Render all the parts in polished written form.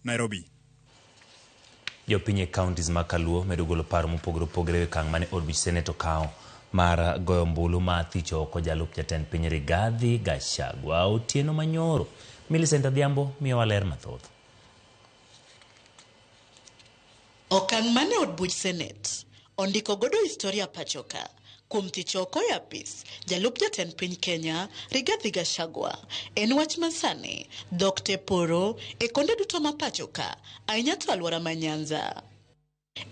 Nairobi. Jopiny e counties ma Kaluo medo golo paro mopogore opogore e okang' mane od buch Senate okawo mar goyo ombulu ma thicho oko jalup jatend piny Rigathi Gachagua. Otieno manyoro, Millicent Adhiambo miyowa ler mathoth. Okang' mane od buch Senate ondiko godo historia pachoka kuom thicho oko e apis jalup jatend piny Kenya Rigathi Gachagua en wach masani dhok te poro e konde duto ma pachoka ahinya to alwora ma Nyanza.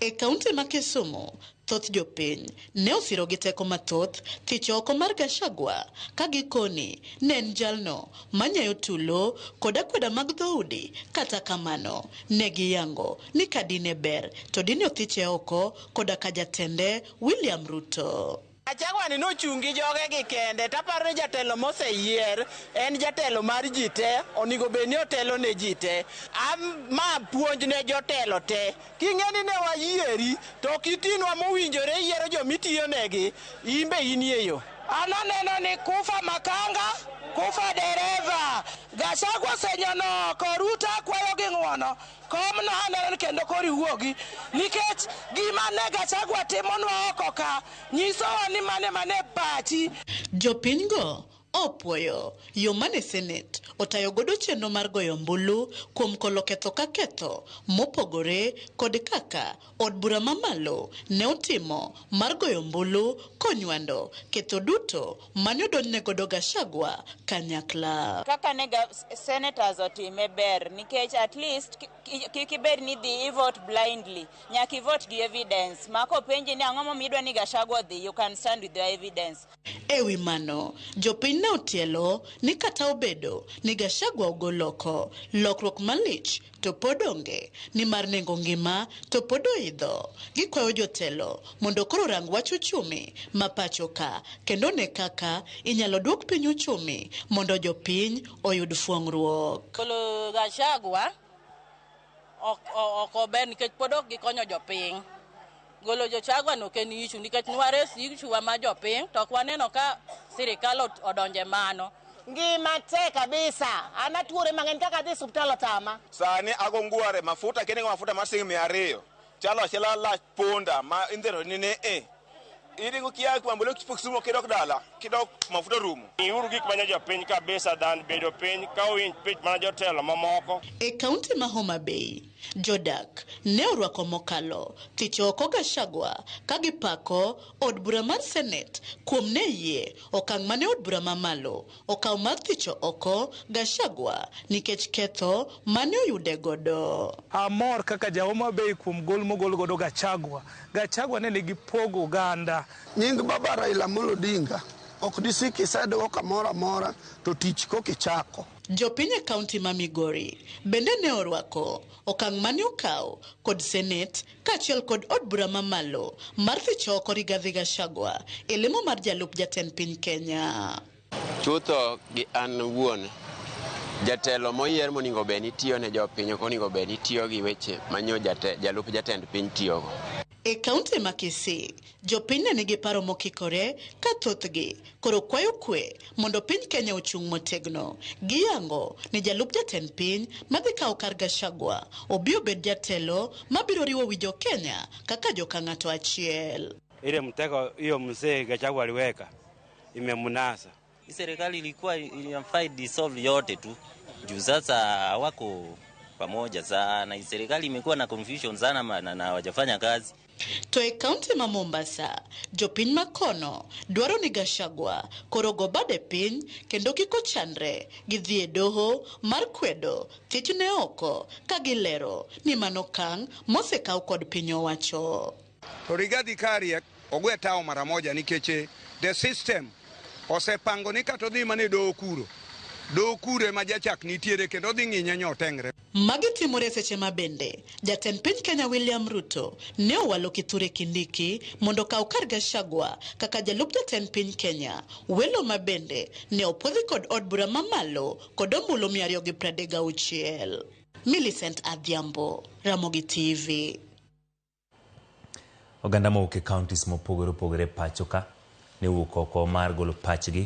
E kaunti ma Kisumu, thoth jopiny ne osiro gi teko mathoth thicho oko mar Gachagua ka gikoni ne en jalno manyayo tulo kod akweda mag dhoudi. Kata kamano, ne giyango ni ka dine ber to dine othiche oko koda ka jatende William Ruto. Gachagua ni nochung' gi joge gi kende taparo ni jatelo moseyier en jatelo mar ji te onego bed ni otelo ne ji te. Ma puonj ne jotelo te. King'e ni ne wayieri to ok itinwa mowinjore yiero jomitiyo negi, in be inie yo. An aneno ni kufa makanga, kufa dereva. Gachagua osenyono oko, Ruto akwayo gi ng'uono. Komno aneno ni kendo koro iwuogi. Nikech gima ne Gachagua timonwa oko ka, nyisowa ni mane mane pachi. Jopinygo opuoyo yo mane Senate otayo godo chenro mar goyo ombulu kuom kolo ketho ka ketho mopogore kod kaka od bura mamalo ne otimo mar goyo ombulu konywando ketho duto mane odonjne godo Gachagua kanyakla. Kaka ne senators otime ber nikech at least kik ibed ni dhi i vote blindly, nyaka i vote gi evidence ma kopenji ni ang'o momiyo idwa ni Gachagua odhi, you can stand with your evidence. Ewi mano, jopiny ne otielo ni kata obedo ni Gachagua ogol oko, lokruok malich to pod onge nimar nengo ngima to pod oidho. Gikwayo jotelo mondo koro orang wach uchumi ma pacho ka kendo ne kaka inyalo duok piny uchumi mondo jopiny oyud fuong'ruok. Golo Gachagua ok ober nikech pod ok gikonyo jopiny. Golo Gachagua no ok en issue nikech nwares issue wa ma jopiny to ok waneno ka sirikal odonje mano. Ngima tek kabisa. An atuore mang'eny kaka adhi osiptal otama. Sani ago ngware mafuta kinengo mafuta mar siling 200. Chalo achala lach punda ma indhero ni ne e. Iringo kia Kwambule Kisumu kidok dala, kidok mafuta rumo. Ng'iuru gik manyo jopiny kabisa than bedo piny ka owinj pich mana jotelo mamoko. E kaunti ma Homa Bay, jodak ne orwako mokalo thicho oko Gachagua ka gipako od bura mar Senate kuom ne yie okang' mane od bura mamalo okawo mar thicho oko Gachagua nikech ketho mane oyude godo. Amor kaka ja Homa Bay kuom gol mogol godo Gachagua. Gachagua ne nigi pogo oganda. Nying baba Raila Amolo Odinga ok disik isedgo kamoro amora to tich kokichako. Jopiny e kaunti ma Migori bende ne orwako okang' mane okaw kod Senate kaachiel kod od bura mamalo mar thicho oko Rigathi Gachagua e lemo mar jalup jatend piny Kenya. Chutho gi an wuon, jatelo moyier monego bed ni tiyo ne jopiny ok onego bed ni tiyo gi weche manyo jalup jatend piny tiyogo. E kaunti ma Kisii, jopiny ne nigi paro mokikore ka thothgi koro kwayo kwe mondo piny Kenya ochung' motegno. Giyango ni jalup jatend piny madhi kawo kar Gachagua obi obed jatelo mabiro riwo wi jo-Kenya kaka joka ng'ato achiel. Ile mtego hiyo mzee Gachagua aliweka imemnasa. Serikali ilikuwa inafaa dissolve yote tu juu sasa hawako pamoja sana. Serikali imekuwa na confusion sana na hawajafanya kazi. To e kaunti ma Mombasa, jopiny makono dwaro ni Gachagua koro go bade piny kendo kik ochandre gi dhi e doho mar kwedo thichne oko ka gilero ni mano okang' mosekaw kod piny owacho. To Rigathi Karia ogwe tawo mara moja nikech the system osepango ni kata odhi mana e doho kuro. Doho kuro ema jachak nitiere kendo odhi ng'inye nyotengre. Magi timore seche ma bende jatend piny Kenya William Ruto ne owalo Kithure Kindiki mondo okaw kar Gachagua kaka jalup jatend piny Kenya. Welo ma bende ne opuodhi kod od bura mamalo kod ombulu 236. Millicent Adhiambo, Ramogi TV. Oganda mowuok e counties mopogore opogore pacho ka ne owuok oko mar golo pachgi.